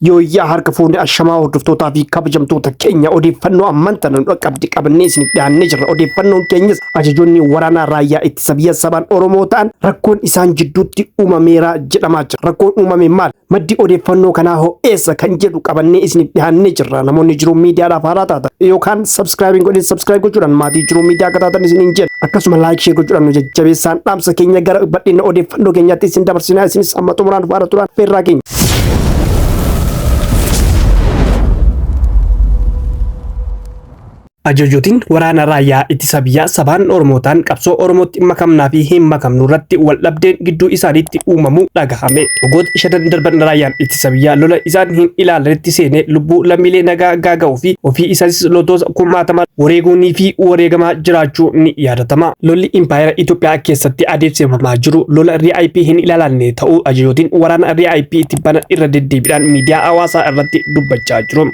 Yooyyaa harka fuunee ashamaa hordoftootaa fi kabajamtoota keenya odeeffannoo ammaan tana nu dhaqqabde qabannee isiniif dhiyaannee jirra. Odeeffannoon keenyas ajajoonni waraanaa raayyaa ittisa biyya sabaan Oromoo ta'an rakkoon isaan jidduutti uumameera jedhamaa jira. Rakkoon uumame maal? Maddi odeeffannoo kanaa hoo eessa kan jedhu qabannee isiniif dhiyaannee jirra. Namoonni jiruu miidiyaadhaaf haaraa taatan yookaan subscribe hin godhin subscribe gochuudhaan maatii jiruu miidiyaa akka taatan isiniin jedha. Akkasuma like share gochuudhaan nu jajjabeessaan dhaamsa keenya gara bal'ina odeeffannoo keenyaatti isin dabarsinaa isinis amma xumuraan faana turaan feerraa keenya. Ajajotiin waraana raayyaa ittisa biyyaa sabaan Oromoo ta'an qabsoo Oromootti makamnaa fi hin makamnu irratti wal dhabdeen gidduu isaaniitti uumamu dhagahame. Waggoota shanan darban raayyaan ittisa biyyaa lola isaan hin ilaalletti seenee lubbuu lammiilee nagaa gaaga'uu fi ofii isaanis loltoota kumaatama wareeguunii fi wareegamaa jiraachuu ni yaadatama. Lolli impaayera Itoophiyaa keessatti adeemsifamaa jiru lola RIP hin ilaalanne ta'uu ajajootiin waraana RIP tibbana irra deddeebiidhaan miidiyaa hawaasaa irratti dubbachaa jiru.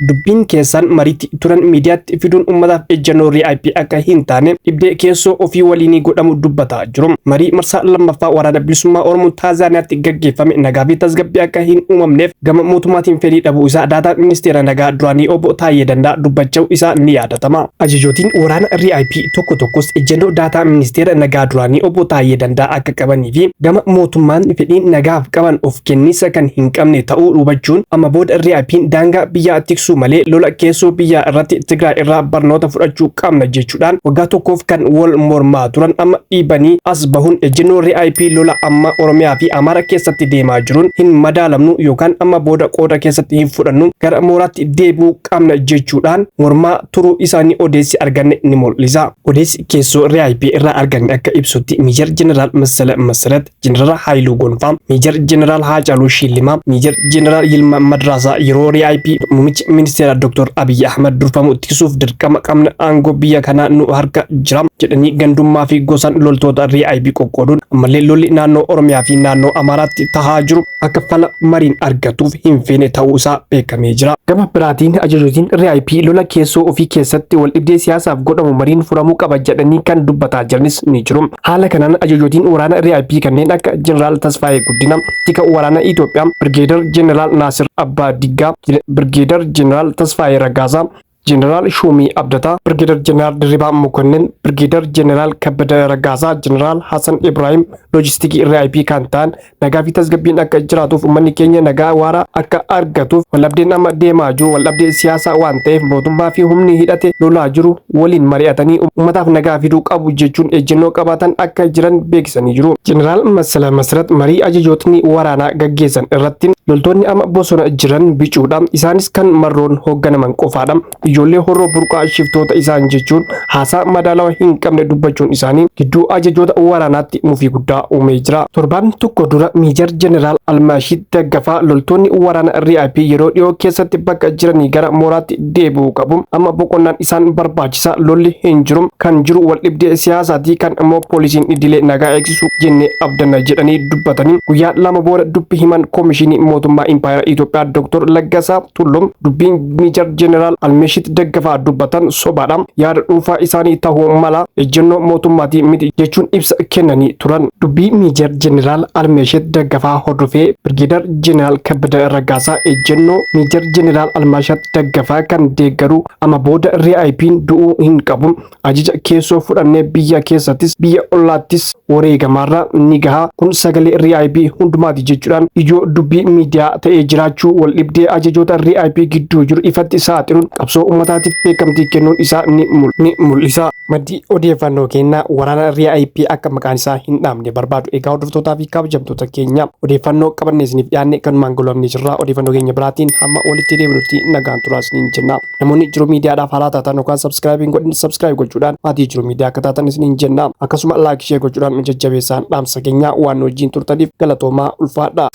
Dubbiin keessan mariitti turan miidiyaatti fiduun uummataaf ejjennoo RIP akka hin taane dhibdee keessoo ofii waliinii godhamu dubbataa jiru. Marii marsaa lammaffaa waraana bilisummaa Oromoo Taanzaaniyaatti gaggeeffame nagaa fi tasgabbii akka hin uumamneef gama mootummaatiin fedhii dhabuu isaa daataan ministeera nagaa duraanii obbo Taayyee Danda'a dubbachuu isaa ni yaadatama. Ajajootiin waraana RIP tokko tokkos ejjennoo daataa ministeera nagaa duraanii obbo Taayyee Danda'a akka qabanii fi gama mootummaan fedhiin nagaaf qaban of kenniinsa kan hin qabne ta'uu hubachuun amma booda RIP'n daangaa biyyaa tiksuu malee lola keessoo biyyaa irratti Tigraay irraa barnoota fudhachuu qabna jechuudhaan waggaa tokkoof kan wal mormaa turan amma dhiibanii as bahuun ejjennoo RIP lola amma Oromiyaa fi Amaara keessatti deemaa jiruun hin madaalamnu yookaan amma booda qooda keessatti hin fudhannu gara mooraatti deebi'uu qabna jechuudhaan mormaa turuu isaanii odeessi arganne ni mul'isa. Odeessi keessoo RIP irraa arganne akka ibsutti Meejar Jeneraal Massala Masarat, Jeneraal Haayiluu Gonfaa, Meejar Jeneraal Haacaaluu Shiillimaa, Meejar Jeneraal Yilma Madraasaa yeroo RIP muummicha ministeera Dr. Abiyyi Ahmad durfamu tiksuuf dirqama qabna aangoo biyya kanaa nu harka jira jedhanii gandummaa fi gosaan loltoota RIP qoqqooduun ammallee lolli naannoo Oromiyaa fi naannoo Amaaraatti tahaa jiru akka fala mariin argatuuf hin feene ta'uu isaa beekamee jira. Gama biraatiin ajajootiin RIP lola keessoo ofii keessatti waldhibdee siyaasaaf godhamu mariin furamuu qaba jedhanii kan dubbataa jiranis ni jiru. Haala kanaan ajajootiin waraana RIP kanneen akka Jeneraal Tasfaayee Guddina, tika waraana Itoophiyaa, Birgeedar Jeneraal Naasir Abbaa Diggaa, Birgeedar Jeneraal Tasfaayee Raggaasaa, Jeneraal Shuumii Abdataa, Birgeedar Jeneraal Dirribaa Mokonnin, Birgeedar Jeneraal Kabbada Raggaasaa, Jeneraal Hassan Ibrahim loojistikii RIP kan ta'an nagaa fi tasgabbiin akka jiraatuuf uummanni keenya nagaa waaraa akka argatuuf waldhabdeen amma deemaa jiru waldhabdee siyaasaa waan ta'eef mootummaa fi humni hidhate lolaa jiru waliin mari'atanii uummataaf nagaa fiduu qabu jechuun ejjennoo qabaatan akka jiran beeksisanii jiru. Jeneraal Massala Masrat marii ajajootni waraanaa gaggeessan irratti loltoonni amma bosona jiran bicuudha. Isaanis kan marroon hoogganaman qofaadha. Ijoollee horroo burqaa shiftoota isaan jechuun haasaa madaalawa hin qabne dubbachuun isaanii gidduu ajajoota waraanaatti mufii guddaa uumee jira. Torbaan tokko dura Meejar Jeneraal Almaashid Daggafaa loltoonni waraana RIP yeroo dhiyoo keessatti bakka jiranii gara mooraatti deebi'uu qabu. Amma boqonnaan isaan barbaachisa lolli hin jiru kan jiru wal dhibdee siyaasaatii kan immoo poolisiin idilee nagaa eegsisu jennee abdanna jedhanii dubbatanii guyyaa lama booda dubbi himan koomishinii mootummaa impaayera Itoophiyaa Dr. Laggasaa Tulluu dubbiin Meejar Jeneraal Almeeshit Daggafaa dubbatan sobaadha. Yaada dhuunfaa isaanii ta'uu mala ejjennoo mootummaatii miti jechuun ibsa kennanii turan. Dubbii Meejar Jeneraal Almeeshit Daggafaa hordofee Birgeedar Jeneraal Kabbada Raggaasaa ejjennoo Meejar Jeneraal Almaashat Daggafaa kan deeggaru amma booda RIP'n du'uu hin qabu. Ajaja keessoo fudhannee biyya keessattis biyya ollaattis wareegamaarra ni gaha. Kun sagalee RIP hundumaati jechuudhaan ijoo dubbii miidiyaa ta'ee jiraachuu wal dhibdee ajajoota RIP gidduu jiru ifatti saaxiluun qabsoo uummataatiif beekamtii kennuun isaa ni mul'isa. Maddi odeeffannoo keenyaa waraana RIP akka maqaan isaa hin dhaamne barbaadu. Egaa hordoftootaa fi kabajamtoota keenya odeeffannoo qabannee isiniif dhiyaanne kanumaan goolabnee jirra. Odeeffannoo keenya biraatiin hamma walitti deebinutti nagaan turaa isiniin jenna. Namoonni jiru miidiyaadhaaf haaraa taatan yookaan subscribe hin godhin subscribe gochuudhaan maatii jiru miidiyaa akka taatan isiniin jenna. Akkasuma like share gochuudhaan nu jajjabeessaan dhaamsa keenya waan nu wajjin turtaniif galatoomaa ulfaadha.